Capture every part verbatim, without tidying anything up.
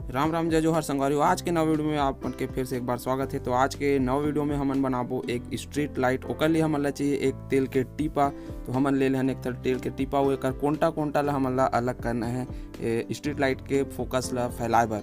राम राम, जय जोहार संगवारी हो। आज के नवा वीडियो में आप मन के फिर से एक बार स्वागत है। तो आज के नवा वीडियो में हमन बनाबो एक स्ट्रीट लाइट। ओकर लिए हमन ला चाहिए एक तेल के टीपा। तो हमन ले लेहन एक ठन तेल के टीपा, वो एकर कोंटा कोंटा ला हमन ला अलग करना है, ए, स्ट्रीट लाइट के फोकस ला फैलाए बर,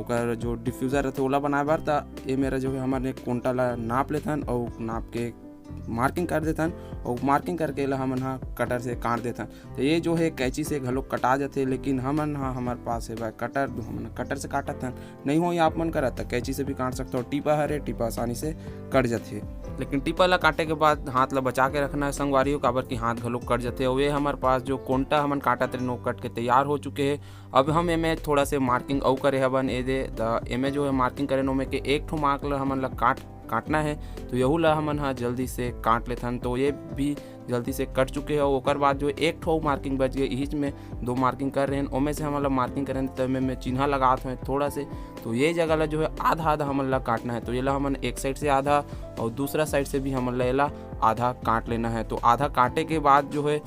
ओकर जो डिफ्यूजर रथे ओला बनाए बर। त ये मेरा जो है, हमन एक कोंटा ला नाप लेथन और नाप के मार्किंग कर देथन, और मार्किंग करके एला हमन हा कटर से काट देथन। तो ये जो है कैंची से घलो कटा जाथे, लेकिन हमन हा, हमर पास है भाई कटर, तो हमन कटर से काटत हन। नहीं हो आप मन करा त कैंची से भी काट सकते हो। टीपा हरे, टीपा आसानी से कट जाथे, लेकिन टीपा ला काटे के बाद हाथ ला बचा के रखना है संगवारी हो, काबर कि हाथ घलो कट जाथे। और ये हमर पास जो कोंटा हमन काटत रहे, वो कट के तैयार हो चुके हैं। अब हम एमे थोड़ा से मार्किंग अउ करे हवन, ए दे त एमे जो है मार्किंग करे, ओमे के एक ठो मार्क ला हमन ला काट काटना है। तो यहू ला हमन हा जल्दी से काट लेथन। तो ये भी जल्दी से कट चुके हैं। ओकर बाद जो एक ठो मार्किंग बच गए, इहिच में दो मार्किंग कर रहे हैं, ओमे से हमन ला मार्किंग करें, तो एमे मैं चिन्हा लगात हूँ थोड़ा से। तो ये जगह ला जो है आधा आधा हमन ला काटना है। तो ये ला हमन एक साइड से आधा और दूसरा साइड से भी हमन ला एला आधा काट लेना है। तो आधा काटे के बाद जो है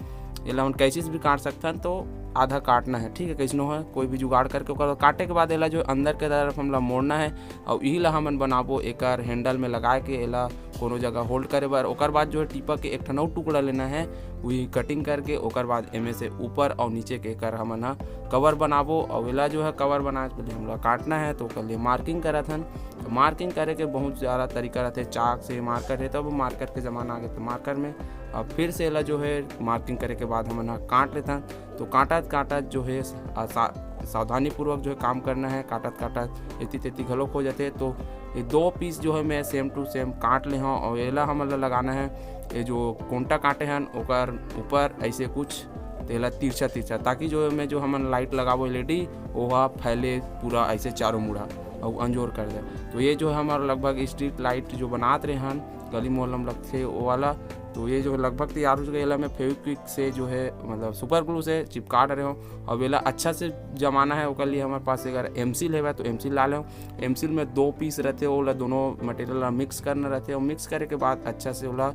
एला हमन कैंची से भी काट सकथन, तो आधा काटना है, ठीक है, कैसनो है कोई भी जुगाड़ करके। ओकर बाद काटे के बाद एला जो अंदर के तरफ हमला मोड़ना है, और यही ला हमन बनाबो एकर हैंडल में लगा के, एला कोनो जगह होल्ड करे बर। ओकर बाद जो है टीपा के एक ठन अउ टुकड़ा लेना है, वही कटिंग करके ओकर बाद एमे से ऊपर और नीचे के एकर हमन ह कवर बनाबो। और एला जो है कवर बनाए से पहले हमला काटना है, तो ओकर लिए मार्किंग करत हन। तो मार्किंग करे के बहुत ज़्यादा तरीका रहथे, चाक से, मार्कर है, तब मार्कर के ज़माना आ गए तो मार्कर में। अब फिर से एला जो है मार्किंग करे के बाद हमन ह काट लेथन। तो काटत काटत जो है आ, सा-, सावधानीपूर्वक जो है काम करना है। काटत काटत एती तेती घलोक हो जाते। तो ये दो पीस जो है मैं सेम टू सेम काट ले हूँ, और एला हमन ला लगाना है ये जो कोंटा काटे हन ओकर ऊपर ऐसे कुछ, तो एला तिरछा तिरछा, ताकि जो मैं जो हमन लाइट लगाबो एलईडी, ओहा फैले पूरा ऐसे चारों मुड़ा और अंजोर कर दे। तो ये जो है हमारा लगभग स्ट्रीट लाइट जो बनात रहे हन, गली मोहल्ला में लगथे वो वाला, तो ये जो लगभग तैयार हो चुका है। एला मैं फेविक्विक से जो है, मतलब सुपर ग्लू से चिपका डरे हूँ। अब एला अच्छा से जमाना है, ओकर लिए हमारे पास अगर एम सील है तो एम सील ला लें। एम सील में दो पीस रहते, ओला दोनों मटेरियल ला मिक्स करना रहते, और मिक्स करे के बाद अच्छा से ओला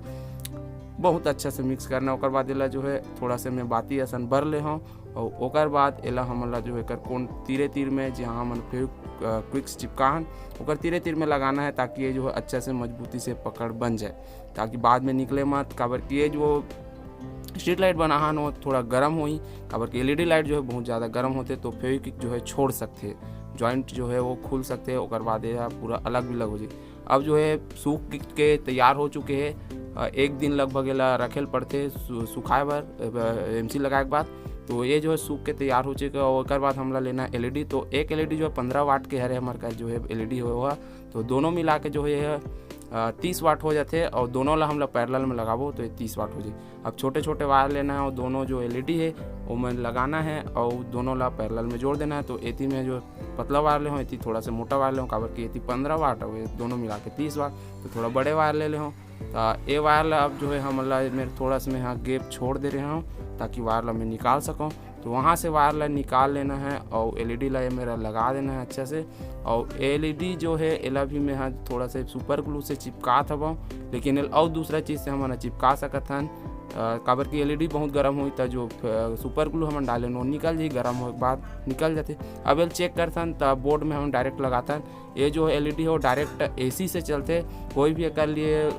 बहुत अच्छा से मिक्स करना। ओकर बाद एला जो है थोड़ा से मैं बाती असन भर ले हूँ, और ओकर बाद एला हमन ला जो है एकर कोन तीरे तीर में, जहाँ हमन फेविक्विक से चिपका हन, ओकर तीरे तीर में लगाना है, ताकि ये जो है अच्छा से मजबूती से पकड़ बन जाए, ताकि बाद में निकले मत। काबर कि ये जो स्ट्रीट लाइट बनाहन वो थोड़ा गर्म होही, काबर कि एलईडी लाइट जो है बहुत ज़्यादा गर्म होते, तो फेविक्विक जो है छोड़ सकते, जॉइंट जो है वो खुल सकते, ओकर बाद ये पूरा अलग भी लग हो जाए। अब जो है सूख के तैयार हो चुके हैं, अ, एक दिन लगभग एला रखे ल पड़थे सु-, सुखाए बर, अ, एम सील लगाए के बाद। तो ये जो है सूख के तैयार हो चुके हैं, और ओकर बाद हमला लेना एलईडी। तो एक एलईडी जो है पन्द्रह वाट के हरे, हमारे का जो है एलईडी हुआ, तो दोनों मिला के जो है, अ, तीस वाट हो जाते, और दोनों ला हमला पैरेलल में लगाबो तो ये तीस वाट हो जाए। अब छोटे छोटे वायर लेना है, और दोनों जो एलईडी है वो में लगाना है, और दोनों ला पैरेलल में जोड़ देना है। तो एती में जो पतला वायर ले हूँ, एती थोड़ा से मोटा वायर ले हूँ, काबर कि एती पन्द्रह वाट और ये दोनों मिला के तीस वाट, तो थोड़ा बड़े वायर ले ले हूँ। तो ये वायर ला अब जो है हमन ला मेरे थोड़ा सा मैं यहाँ गैप छोड़ दे रहे हूँ, ताकि वायर ला मैं निकाल सकूँ। तो वहाँ से वायर ला निकाल लेना है और एलईडी ला ये मेरा लगा देना है अच्छा से। और एलईडी जो है एला भी मैं यहाँ थोड़ा से सुपर ग्लू से चिपकात हवं, लेकिन एल-, और दूसरा चीज़ से हमन चिपका सकत हन, अ, काबर कि एलईडी बहुत गर्म होई, त जो, अ, सुपर ग्लू हमन डाले वो निकल जाही, गर्म होए के बाद निकल जाथे। अब एल चेक करथन त बोर्ड में हम डायरेक्ट लगाथन। ये जो एलईडी हो डायरेक्ट एसी से चलथे, कोई भी एकर लिए, अ,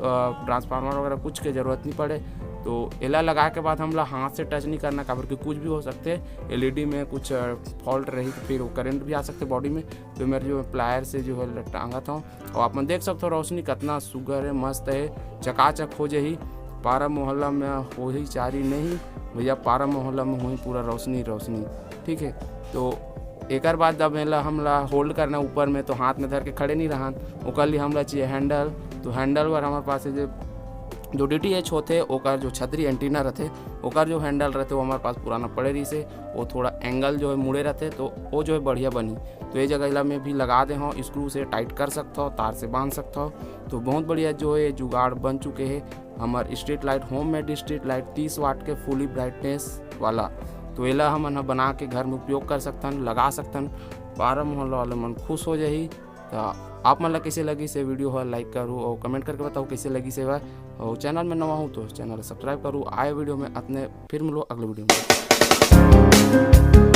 ट्रांसफार्मर वगैरह कुछ के जरूरत नहीं पड़े। तो एला लगा के बाद हमला हाथ से टच नहीं करना, काबर कि कुछ भी हो सकथे, एलईडी में कुछ, अ, फॉल्ट रही तो फिर वो करंट भी आ सकथे बॉडी में। तो मेरे जो प्लायर से जो है टांगत हूँ, और आप मन देख सकते हो रोशनी कितना सुघर है, मस्त है, चकाचक हो जाही। पारा मोहल्ला में होही चारी नहीं भैया, पारा मोहल्ला में होही पूरा रोशनी रोशनी, ठीक है। तो एकर बाद जब एला हमला होल्ड करना ऊपर में, तो हाथ में धर के खड़े नहीं रहन, ओकर लिए हमला चाहिए हैंडल। तो हैंडल बर हमारे पास जो, जो डीटीएच होथे, ओकर जो छतरी एंटीना रहथे, ओकर जो हैंडल रहथे, वो हमारे पास पुराना पड़े रहिसे, वो थोड़ा एंगल जो है मुड़े रहथे, तो वो जो है बढ़िया बनी। तो ये जगह ला मैं भी लगा दे हूँ, स्क्रू से टाइट कर सकता हूँ, तार से बांध सकता हूँ। तो बहुत बढ़िया जो है जुगाड़ बन चुके हैं हमर street light, homemade street light तीस वाट के फुली ब्राइटनेस वाला। तो एला हमन ह बना के घर में उपयोग कर सकथन, लगा सकथन, पारा मोहल्ला वाले मन खुश हो जाही। तो आप मन ला कैसे लगिस ये वीडियो ह, लाइक करू और कमेंट करके बताओ कैसे लगिस ये। और चैनल में नवा हूँ तो चैनल सब्सक्राइब करू। आए वीडियो में अतने, फिर मिलो अगले वीडियो में।